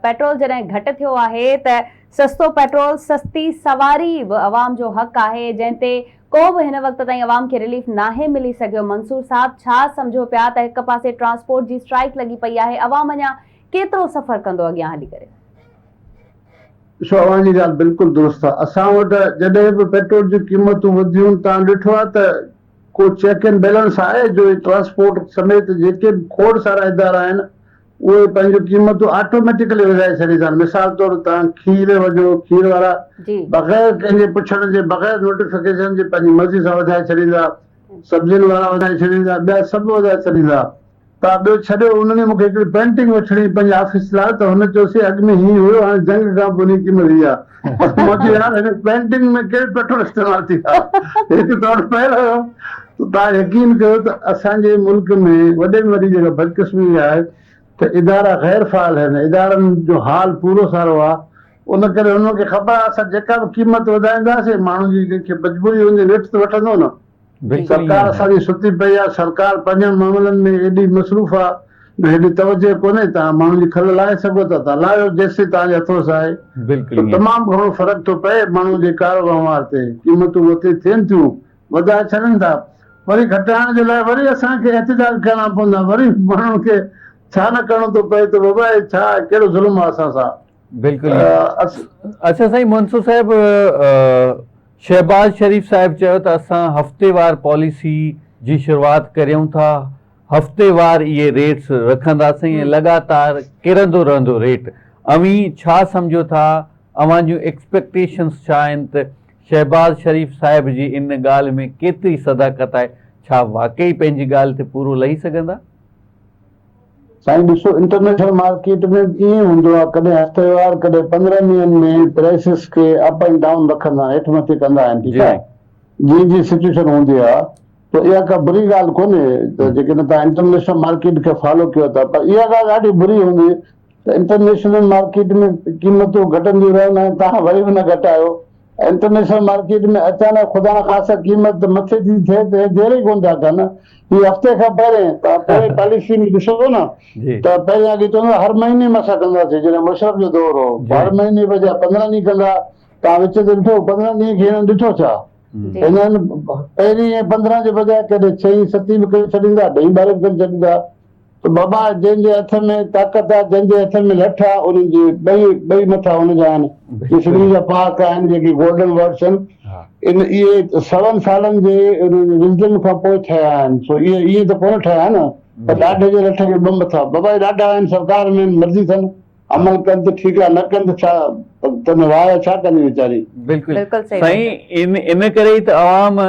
Petrol جڏهن گهٽ ٿيو آهي ته سستو پيٽرول سستي سواري به عوام جو حق آهي جنهن تي ڪو به هن وقت تائين عوام کي رليف ناهي ملي سگهيو منصور صاحب ڇا سمجهو پيا ته هڪ پاسي ٽرانسپورٽ جي اسٽرائيڪ لڳي پئي آهي عوام اڃا ڪيترو سفر ڪندو اڳيان هلي ڪري. ڏسو اوهان جي ڳالهه بلڪل درست آهي اسان وٽ جڏهن به پيٽرول جون قيمتون وڌيون توهان ڏٺو آهي ته ڪو چيڪ اينڊ بيلنس آهي جو هي ٽرانسپورٽ سميت جيڪي به کوڙ سارا ادارا آهن اهي پنهنجون قيمتون آٽوميٽيڪلي وڌائي ڇڏيندا آهن مثال طور توهان کير وجهو کير وارا بغير ڪنهن جي پڇڻ جي بغير نوٽيفڪيشن جي پنهنجي مرضي سان وڌائي ڇڏيندا سبزين وارا وڌائي ڇڏيندا ٻيا سڀ وڌائي ڇڏيندا توهان ٻيو ڇڏيو ان ڏينهن مونکي هڪڙي پينٽنگ وٺڻي هئي پنهنجي آفيس لاء ته هن چيو سي اڳ ۾ هي هيو هاڻي جنگ کان پوء انهي قيمت هي آهي مان چيو يار هن پينٽنگ ۾ ڪهڙو پيٽرول استعمال ٿي آهي هڪ تو وٽ پيل هيو ته توهان يقين ڪيو ته اسان جي ملڪ ۾ وڏي ۾ وڏي جيڪا بدقسمي اها آهي ته ادارا غير فعال آهن، ادارن جو حال پورو سارو آهي، ان ڪري هنن کي خبر آهي اسان جيڪا به قيمت وڌائينداسين ماڻهن جي جنهن کي مجبوري هوندي نيٺ ته وٺندو نه. سرڪار اسان جي ستي پئي آهي، سرڪار پنهنجن معاملن ۾ ايڏي مصروف آهي جو هيڏي توجهه ڪونهي، توهان ماڻهن جي کل لاهي سگهو ٿا ته لاهيو جيستائين توهان جي هٿ وس آهي ته تمام گهڻو فرق ٿو پئي ماڻهن جي ڪار وهنوار تي، قيمتون مٿي ٿين ٿيون وڌائي ڇڏن ٿا وري گهٽائڻ جي لاء وري اسان کي احتجاج ڪرڻا پوندا وري ماڻهن کي ڇا نه ڪرڻو ٿو پئي ته بابا هي ڇا ڪهڙو ظلم آهي اسان سان. بلڪل اڇا سائين منصور صاحب شهباز شريف صاحب چيو ته اسان هفتيوار پاليسي جي شروعات ڪريون ٿا هفتيوار اهي ريٽس رکنداسين ۽ لڳاتار ڪرندو رهندو ريٽ اوهين ڇا سمجهو ٿا اوهان جون ايڪسپيڪٽيشنس ڇا آهن ته شهباز شريف صاحب جي ان ڳالهه ۾ ڪيتري صداقت آهي، ڇا واقعي پنهنجي ڳالهه تي پورو لهي سگهندا؟ سائين ڏسو انٽرنيشنل مارڪيٽ ۾ به ائين هوندو آهي ڪڏهن هفتيوار ڪڏهن 15 ڏينهن ۾ پرائسز کي اپ ۽ ڊائون رکندا آهن هيٺ مٿي ڪندا آهن ٺيڪ آهي جيئن جيئن سچويشن هوندي آهي ته اها ڪا بري ڳالهه ڪونهي ته جيڪڏهن توهان انٽرنيشنل مارڪيٽ کي فالو ڪيو ٿا پر اها ڳالهه ڏاڍي بري هوندي ته انٽرنيشنل مارڪيٽ ۾ قيمتون گهٽنديون رهن ۽ توهان وري به نه گهٽايو. انٽرنيشنل مارڪيٽ ۾ اچانڪ خدا نخواسته قيمت مٿي ٿي ٿئي ته هي دير ئي ڪونه ٿا ڪن. هي هفتي کان پهرين توهان پهرين پاليسي ۾ ڏسو نه ته پهرين اڳي چوندا هئا هر مهيني ۾ اسان ڪنداسين جڏهن مشرف جو دور هو هر مهيني بجاء 15 ڏينهن ڪندا توهان وچ تي ڏٺو 15 ڏينهن کي هنن ڏٺو ڇا؟ هنن پهرين ۽ 15 جي بجاء ڪڏهن ڇهين ستين به ڪري ڇڏيندا ڏهين ٻارهين به ڪري ڇڏيندا. ته بابا جنهن جي هٿ ۾ طاقت آ، جنهن جي هٿ ۾ لٺ آ، انهن جي ٻئي ٻئي مٿا ان جا آهن. جي سنڌي جا پهاڪا آهن جيڪي گولڊن ورڊس آهن، ان اهي سون سالن جي وزڊم کان پوء ٺهيا آهن. سو اهي ائين ته ڪونه ٺهيا نه ته ڏاڍي جي لٺ کي ٻه مٿا. بابا اهي ڏاڍا آهن سرڪار ۾ آهن مرضي اٿن عمل ڪن ته ٺيڪ آ نه ڪن ته ڇا تن واء ڇا ڪندي ويچاري. بلڪل سائين ان ڪري ئي ته عوام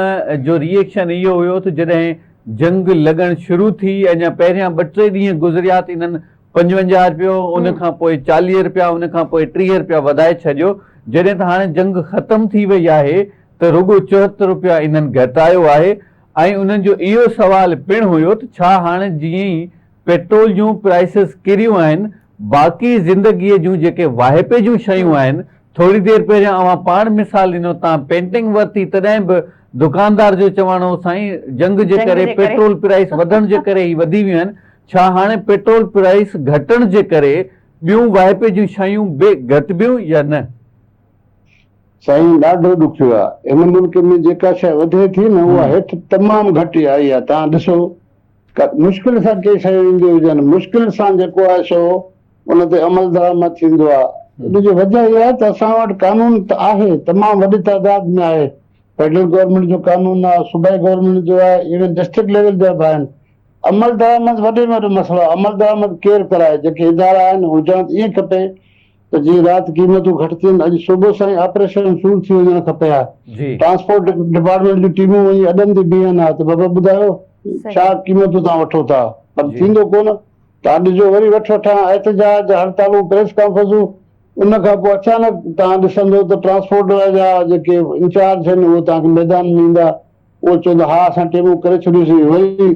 جو ري ايڪشن اهو هيو ته جڏهن جنگ لڳڻ شروع ٿي اڃا پهريان ٻه ٽي ڏينهن گذريا ته انهن 55 رپيو ان کان پوء 40 رپيا ان کان پوء 30 رپيا وڌائي ڇڏيو جڏهن ته هاڻي جنگ ختم ٿي وئي آهي ته رڳو 74 رپيا انهن گهٽايو آهي ۽ انهن جو اهو سوال پڻ هيو ته ڇا هاڻي جيئن ئي پيٽرول جون پرائسز ڪريون آهن باقي زندگيء جون جيڪي واهپي جون شيون آهن، ٿوري دير پهريان اوهان پاڻ مثال ڏنو تان پينٽنگ ورتي تڏهن به دڪاندار جو چوڻ هو سائين جنگ جي ڪري پيٽرول پرائس وڌڻ جي ڪري هي وڌي ويون آهن، ڇا هاڻي پيٽرول پرائس گهٽڻ جي ڪري ٻيون واهپي جون شيون به گهٽبيون يا نه؟ سائين ڏاڍو ڏکيو آ هن ملڪ ۾ جيڪا شيء وڌي ٿي نه اها هيٺ تمام گهٽ آئي آ توهان ڏسو مشڪل سان ڪي شيون اينديون هجن، مشڪل سان جيڪو آهي سو ان تي عمل درآمد ٿيندو آهي. ان جي وجه اها آهي ته اسان وٽ قانون ته آهي، تمام وڏي تعداد ۾ آهي، فيڊرل گورنمينٽ جو قانون آهي، صوبائي گورنمينٽ جو آهي، ايون ڊسٽرڪٽ ليول جا به آهن. عمل درآمد وڏي ۾ وڏو مسئلو آهي، عمل درآمد ڪير ڪرائي؟ جيڪي ادارا آهن، هجڻ ته ائين کپي ته جيئن رات قيمتون گهٽ ٿين اڄ صبح سان ئي آپريشن شروع ٿي وڃڻ کپي ها. ٽرانسپورٽ ڊپارٽمينٽ جون ٽيمون وڃي اڏن تي بيهن ها ته بابا ٻڌايو ڇا قيمتون توهان وٺو ٿا پر ٿيندو ڪونه توهان ڏسجو وري وٺ وٺان احتجاج هڙتالون پريس ڪانفرنسون ان کان پوء اچانڪ توهان ڏسندو ته ٽرانسپورٽ جا جيڪي انچارج آهن اهي توهان کي ميدان ۾ ايندا اهو چوندو ها اسان ٽيمون ڪري ڇڏيوسين وري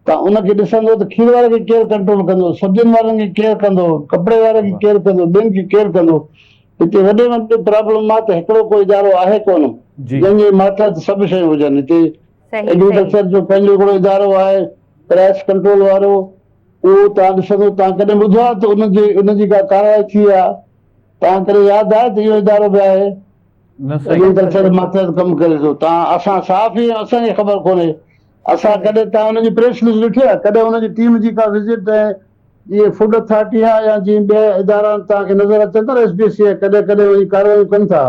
تان ان کي ڏسندو ته کير واري کي ڪير ڪنٽرول ڪندو سبزين وارن کي ڪير ڪندو ڪپڙي واري کي ڪير ڪندو ٻين کي ڪير ڪندو هتي وڏي ۾ وڏي پرابلم آ ته هڪڙو ڪو ادارو آهي ڪونه جنهن جي ماتحت سڀ شيون هجن هتي ايگريڪلچر جو پنهنجو هڪڙو ادارو آهي پرائس ڪنٽرول وارو. اهو توهان ڏسندو توهان ڪڏهن ٻڌو آهي ته ان جي ان جي ڪا ڪارروائي ٿي آهي؟ توهان ڪڏهن ياد آهي ته اهو ادارو به آهي؟ نه سائين. ايگريڪلچر ماتحت ڪم ڪري ٿو. توهان اسان صحافي آهيون اسان کي خبر ڪونهي. اسان ڪڏهن توهان ان جي پريس رليز ڏٺي آهي؟ ڪڏهن ان جي ٽيم جي ڪا وزٽ ۽ جيئن فوڊ اٿارٽي آهي يا جيئن ٻيا ادارا آهن توهان کي نظر اچن ٿا نه ايس بي سي آهي ڪڏهن ڪڏهن وڃي ڪارروايون ڪن ٿا.